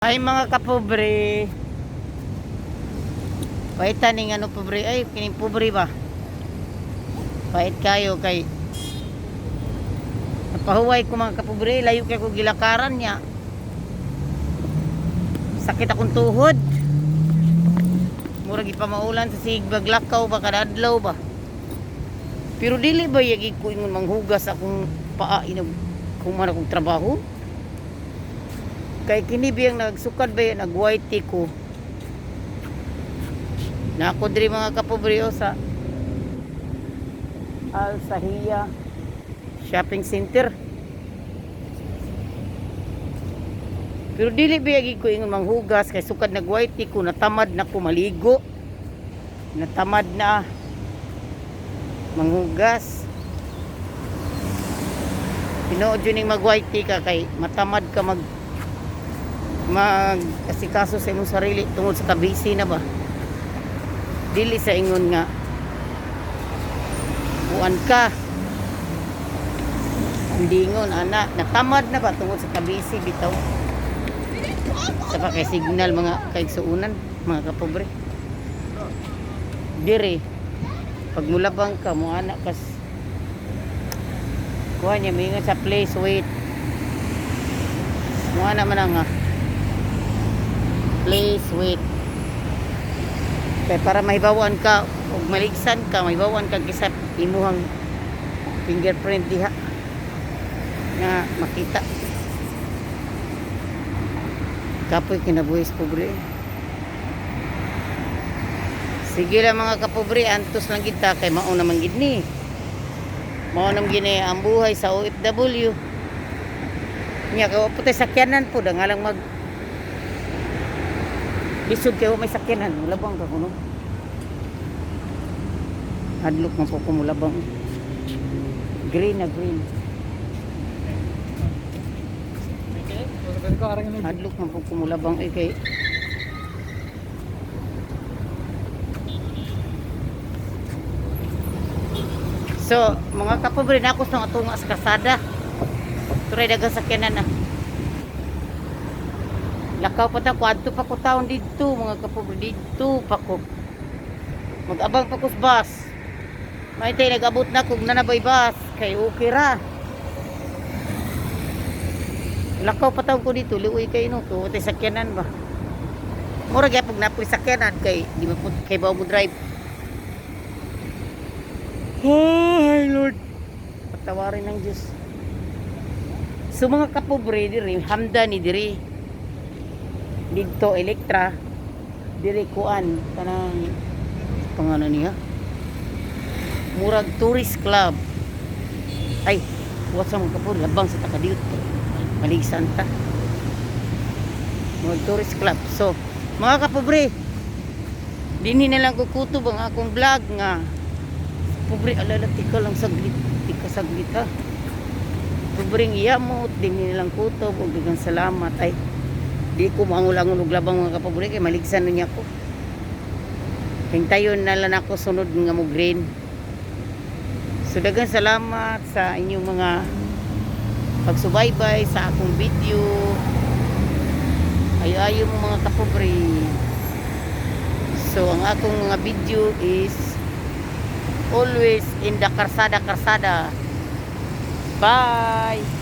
Ay, mga kapobre. Paitan ning ano, pobre, ay kining pobre ba? Pait kayo kay napahuway ko, mga kapobre, layo kay ko gilakaran niya. Sakit akong tuhod. Murag ipamaulan sa sigbag lakaw ba kada adlaw ba. Pero dili ba yagi ko ingon manghugas akong paa inog kuman akong trabaho? Kay kini biyang nagsukad ba nag white ko. Na ako diri, mga kapobre, oh, sa Al Sahia Shopping Center. Pero dili ba yagi ko ingon manghugas kay sukad nag white ko, natamad na ko maligo. Natamad na manghugas. Tinuod jud ning mag white ka kay matamad ka mag mag asikaso sa imong sarili tungod sa kabisi na ba. Dili sa ingon nga kuan ka. Hindi ingon ana, natamad na ba tungod sa kabisi bitaw. Sa pa kay signal, mga kaigsuunan, mga kapobre. Dire pag mulabang ka mo ana kas kuha niya moingon sa "Please wait." Mo ana man nga "Please wait" kay para mahibawan ka ug maligsan ka, mahibawan ka kisa imuhang fingerprint diha nga makita. Kapoy kinabuhis, pobre. Sige lang, mga kapobre, antos lang kita kay mao naman gid ni. Mao naman gini ang buhay sa OFW. Nya kay wa po tay sakyanan po da nga lang mag lisod kay wa may sakyanan, mulabang ka kuno. Hadlok man po ko mulabang. Green na green. Hadlok man po ko mulabang eh kay So, mga kapobre, na ako sa tunga sa kasada. Turay dagang sakyanan na. Lakaw pa ta, kwadto pa ko taon didto, mga kapobre, didto pa ko. Mag-abang pa ko sa bus. May tay nag-abot na kung nanabay bus, kay okay ra. Lakaw pa taon ko dito, luoy kay no, kung tay sakyanan ba. Mura gyapon na po'y sakyanan kay di mo kay ba mo drive. Ay, Lord. Patawarin ng Diyos. So mga kapobre, diri, hamda ni diri. Didto Elektra. Diri kuan kanang pangano niya. Murag tourist club. Ay, what's sa mga kapobre, labang sa takadiyot. Maligsan ta. Murag tourist club. So, mga kapobre, dinhi na lang kukutob ang akong vlog nga pobre, alala, tika lang saglit, tika saglit ha. Pobreng iyamot, dinhi na lang kutob ug daghang salamat. Ay, di ko maangol-angol og labang, mga kapobre, kay maligsan na niya ko. Hintayon na lang ako sunod nga mo green. So daghang salamat sa inyong mga pagsubaybay sa akong video. Ayo-ayo mo, mga kapobre. So ang akong mga video is always in the karsada karsada. Bye.